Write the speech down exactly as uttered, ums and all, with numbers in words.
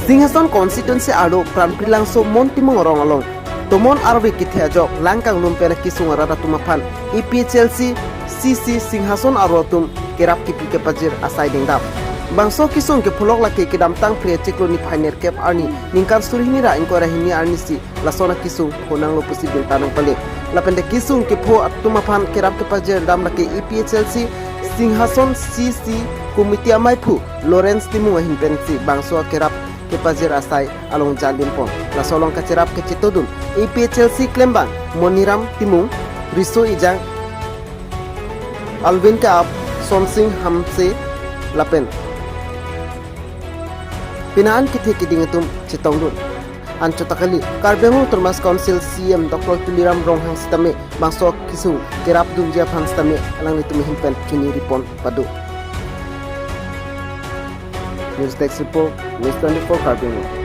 Singhason constituency arlo Pran Pritlangso Mon Timung arong along tomon arve kethe ajok lang kanglum pen akesung arat atum aphan A P H L C C C Singhason arlo atum kerap kepi kepajir asai dengdam. Bangso kesung kepholok lake kedamtang Phre chiklo niphai nerkep arni ningkan suri hini ra ingkoi ra hini arnisi lason akesung honanglo pusi birta nangpale. Lapen de kesung kepho atum aphan kerap kepajir dam lake A P H L C Singhason C C committee amaiphu Lawrence Timung ahin pensi bangso akerap kepajir asai along jandun pon. Laso along kacherap kachetongdun A P H L C klembang Moniram Timung, Riso Ejang, Alvin Kaap, Sonsing Hamse lapen pina an kethe keding atum chetongdun. Anchot ta kali, Karbi Anglong Autonomous Council C E M Doctor Tuliram Ronghang sitame bangso kesung kerap dunji aphan sitame alanglitum ahin pen chuniri pon pado. News Desk Report, News twenty-four Karbi Anglong.